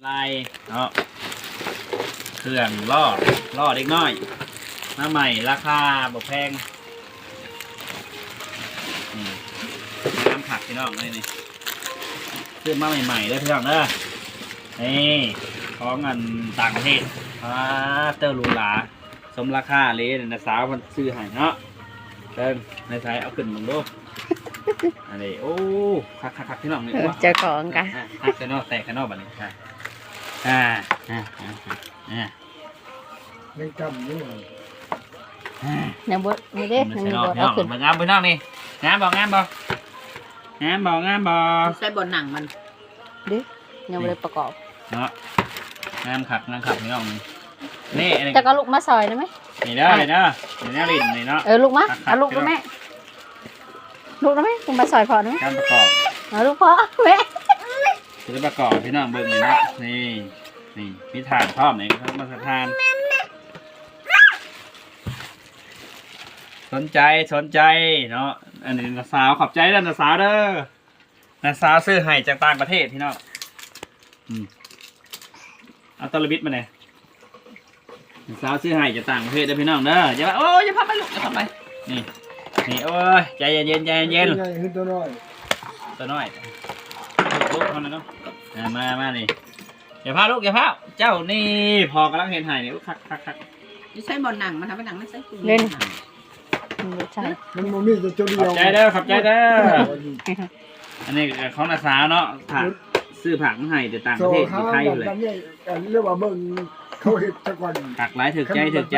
ໄປເນາະ ເຄື່ອງລໍ້ ລໍ້ເດັກນ້ອຍ ມາໃໝ່ ລາຄາບໍ່ແພງ. ນີ້ ງາມຄັກພີ່ນ້ອງເອີຍ ນີ້ ຊື້ມາໃໝ່ໆເດີພີ່ນ້ອງເດີ. ນີ້ ຂອງອັນຕ່າງປະເທດ ປາດເຕີ ຫຼູຫຼາ ສົມລາຄາເລີຍ ນ້າສາວເພິ່ນຊື້ໃຫ້ເນາະ. ເບິ່ງ ໃນໃສ ເອົາຂຶ້ນເບິ່ງດູ ອັນນີ້ ໂອ້ ຄັກໆໆ ພີ່ນ້ອງ ນີ້ ເອີ ເຈົ້າຂອງກະ ອ່ະ ຫັກແລ້ວເນາະ ແຕກແລ້ວເນາະ ບັດນີ້ ອ່ະ ອ່າ ອ່າ ອ່າ ອ່າ ຍັງກຳຢູ່ ອ່າ ຍັງບໍ່ ນີ້ເດ້ ຍັງບໍ່ ພີ່ນ້ອງ ເອົາຂຶ້ນ ງາມບໍ່ພີ່ນ້ອງນີ້ ງາມບໍ່ ງາມບໍ່ ງາມບໍ່ ງາມບໍ່ ໃສ່ບ່ອນນັ່ງມັນ ເດ້ ຍັງບໍ່ໄດ້ປະກອບເນາະ. ງາມຄັກ ງາມຄັກພີ່ນ້ອງ ນີ້ ນີ້ ອັນນີ້ ເຈົ້າກໍລຸກມາຊ່ອຍໄດ້ໄໝ? ນີ້ເດີ ນີ້ເດີ ນີ້ແນວຫຼິ້ນນີ້ເນາະ. ເອີ ລຸກມາ ເອົາລຸກດູແມ່ ລຸກໄດ້ໄໝ? ລຸກມາຊ່ອຍພໍ່ໄດ້ໄໝ? ການປະກອບ ເອົາລຸກພໍ່ແມ່ ຊິໄດ້ປະກອບໃຫ້ພີ່ນ້ອງເບິ່ງນີ້ເນາະ. ນີ້ ນີ້ ມີຖ່ານພ້ອມນີ້ ມາສະຖານ ສົນໃຈ ສົນໃຈເນາະ. ອັນນີ້ນ້າສາວ ຂອບໃຈເດີນ້າສາວເດີ. ນ້າສາວຊື້ໃຫ້ຈາກຕ່າງປະເທດພີ່ນ້ອງ. ອືມ ເອົາຕະລະບິດມາແດ່. ນ້າສາວຊື້ໃຫ້ຈາກຕ່າງປະເທດເດີພີ່ນ້ອງເດີ. ຢ່າວ່າ ໂອ້ຍ ຢ່າພາໄປລູກ ຢ່າພາໄປ. ນີ້ ນີ້ ໂອ້ຍ ໃຈເຢັນໆ ໃຈເຢັນໆ. ຕົວໃຫຍ່ຄືຕົວນ້ອຍ? ຕົວນ້ອຍ ລູກເຮົານະເນາະ. ອ່າ ມາ ມານີ້ ຢ່າພາລູກ ຢ່າພາ. ເຈົ້ານີ້ ພໍ່ກຳລັງເຮັດໃຫ້ນີ້ ຄັກໆໆ. ຢູ່ໃສບ່ອນນັ່ງມັນ? ເອົາໄປນັ່ງໃນໃສ? ເດ້ ມັນບໍ່ໃຊ່ ມັນບໍ່ມີແຕ່ຕົວດຽວ. ຂອບໃຈເດີ ຂອບໃຈເດີ. ອັນນີ້ຂອງນ້າສາວເນາະ ຝາກ ຊື້ຝາກມາໃຫ້ແຕ່ຕ່າງປະເທດ ຢູ່ໄທພຸ້ນແຫຼະ. ເອີ້ນວ່າເບິ່ງເຂົາເຮັດຊະກ່ອນ. ຄັກຫຼາຍ ຖືກໃຈ ຖືກໃຈ.